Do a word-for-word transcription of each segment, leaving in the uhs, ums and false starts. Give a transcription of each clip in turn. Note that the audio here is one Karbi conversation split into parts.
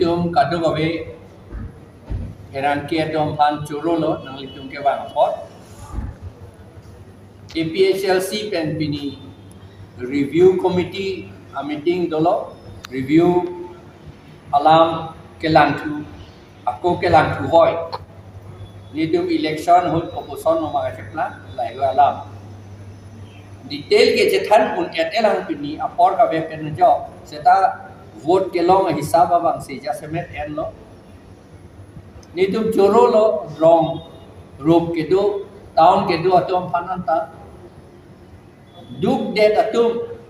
Tum kadokave pherangke atum aphan chorolo nanglitum kevang apot. A P H L C pen pini review committee a meeting dolo, review alam kelangthu, ako kelangthu hoi. Nelitum election ahut opposition noma kacheplang, lahai alam detail kechethan un-et-e lang pini apor kave pen ajok, seta vote kelong hisab abang si jasemet enlo. Nelitum chorolo, rong rup kedo, town kedo atum aphan anta. Dukdet atum,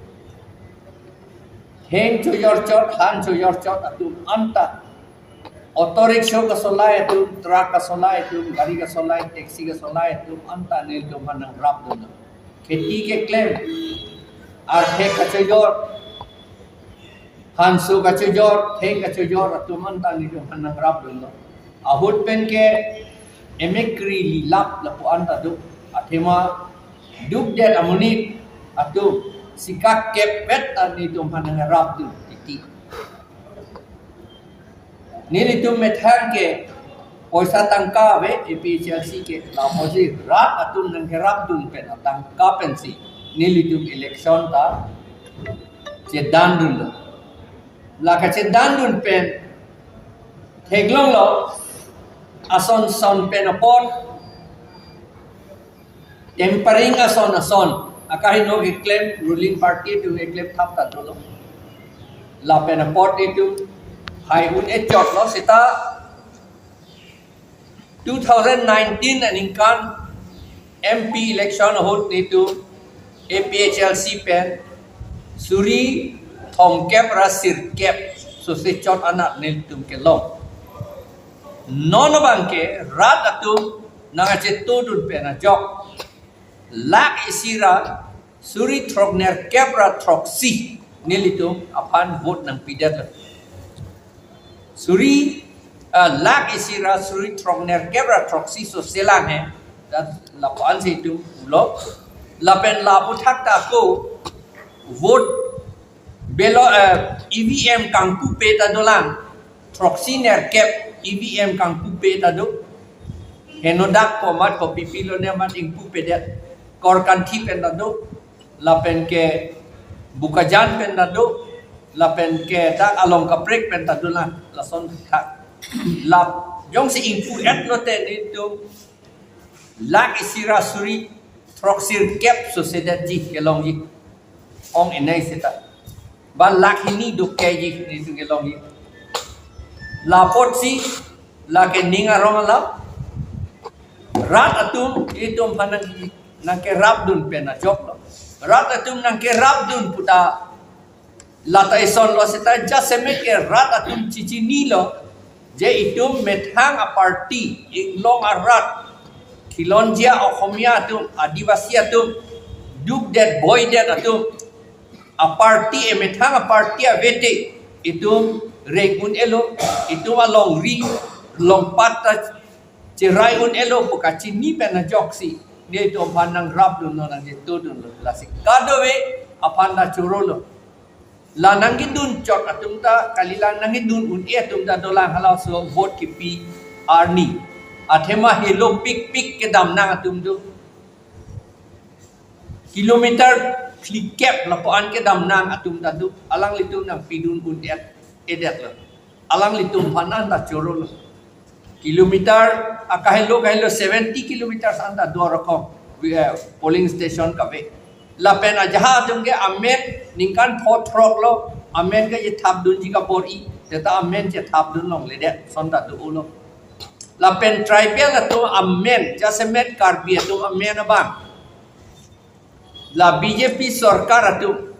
heng chojorchot, han chojorchot atum anta. Auto rickshaw kasolai atum, truck kasolai atum, gari kasolai, taxi kasolai atum anta nelitum aphan nangrapdun. Kheti keklem, arthe kachojor, hanso kachojor, theng kachojor atum anta nelitum aphan nangrapdunlo. Ahut pen ke emekri lilap lapu anta do. Athema dukdet amonit atum sikak kepvet ta nelitum aphan nangrapdun titi. Nelitum methang ke poisa tangka ave, A P H L C ke lapusi rat atum nangkerapdun pen atangka pensi nelitum election ta chedandunlo. La kachedandun pen theklonglo, ason son pen apot tampering ason ason akaheno keklem, ruling party atum keklem thap ta dolo. Lapen apot nelitum hai un-e chotlo, seta two thousand nineteen aningkan M P election ahut nelitum A P H L C pen suri thomkep ra sirkep sose chot anat nelitum kelong. Non abang ke rat atum nangkachetongdun pen ajok lakh isi ra suri throknerkep ra throksi nelitum aphan vote nangpidetlo. Suri, ah, lakh isi ra suri throknerkep ra throksi sose lang he. Dan lapu-an si itum pulo. Lapen lapu thak ta ako vote belo, eh, E V M kangpupe ta dolang. Throksi nerkep E V M kangpupe ta do. Henodak komat kopipilone amat ingpupedet. Korkanthi pen ta do. Lapen ke Bokajan pen ta do. Lapen ke dak along kaprek pen ta dolang. Lason thak. Lap jongsi ingpu-etlo te nelitum lakh isi ra suri throksirkep sose detji kelongji. Ong enai seta. Ba lakh hini dokeji nelitum kelongji. Lapotsi lake ning arong alam. Rat atum itum aphan nang, nangkerapdun pen ajoklo. Rat atum nangkerapdun puta lata isonlo seta jasemet ke rat atum chichinilo, je itum methang aparty, inglong arat, khilonjia Okhomia atum, Adivasi atum, dukdet boidet atum aparty, emethang aparty avete itum reng un-elo, itum alongri longpat ta cherai un-elo pu kachini pen ajoksi nelitum aphan nangrapdunlo, nangchetongdunlo. Lasi kadokave aphan ta chorolo. La nangkedun chot atum ta, kali la nangkedun un-e atum ta dolang, halaso vote kipi arni. Athema helo pikpik kedam nang atum do. Kilometer phlikep lapu-an kedam nang atum ta do. Alanglitum nangpidun un-et, edetlo. Alanglitum aphan anta chorolo. Kilometer, akahelo kahelo seventy kilometers anta do rokom, eh, polling station kave. Lapen ajahak atum ke amen ningkan pho throklo, amen kachethapdunji kabor-i, seta amen chethapdun longledet, son ta dolo. Lapen tribal atum amen, jasemet Karbi atum amen abang la B J P sorkar atum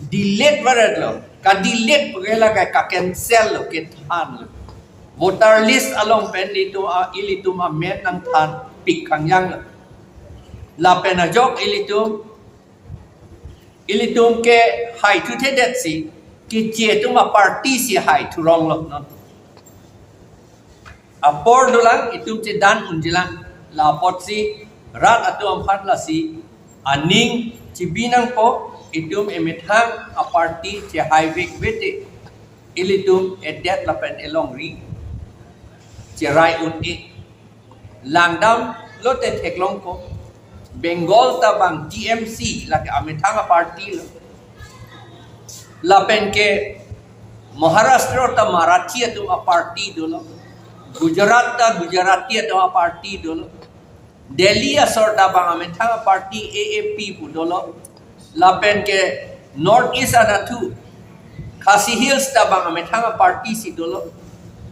delete varetlo, kadelete pagela ka, ka-cancel lo, kethanlo. Voter list along pen itum a, ilitum amen nangthanpik kangjanglo. Lapen ajok ilitum, ilitum ke haithuthedetsi, keche atum aparty si haithuronglo non. Apor dolang, itum chedan unjilang, lapotsi rat atum aphan lasi aning chibi nangpo, itum emethang aparty chehaivek vete. ilitum edet lapen elongri cherai un-e. Langdam lote theklongpo, Bengal ta bang T M C, lake amethang a-party lo. Lapen ke Maharashtra ta Marathi atum a-party dolo. Gujarat ta Gujarati atum a-party dolo. Delhi asor ta bang amethang a-party A A P pu dolo. Lapen ke North East anatthu Khasi Hills ta bang amethang a-party si dolo.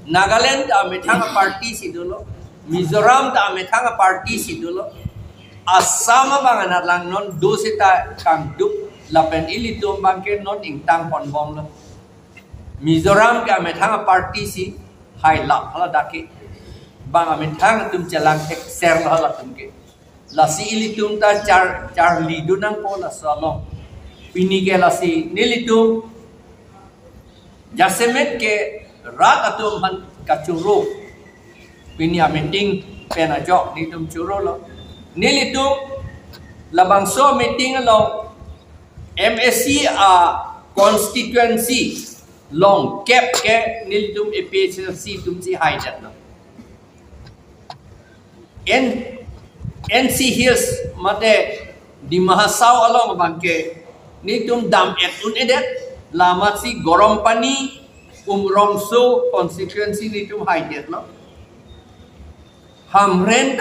Nagaland ta amethang a-party si dolo. Mizoram ta amethang a-party si dolo. Assam abang anat lang non do seta kangduk lapen ilitum abang ke non ingtang ponbomlo. Mizoram ke amethang a-party si hailap hala dak ke. Bang amethang atum chelang thekser lo halatum ke. Lasi ilitum ta char charli dun nangpo laso along. Pini ke lasi nelitum jasemet ke rat atum aphan kachoro. Pini a-meeting pen ajok nelitum chorolo. Nelitum labangso meeting along M A C a-constituency longkep ke nelitum A P H L C atum si haidetlo. N N C Hills mate Dima Hasao along abang ke nelitum dam-et un-edet, la amatsi Gorompani, Umrongso constituency nelitum haidetlo. Hamren ta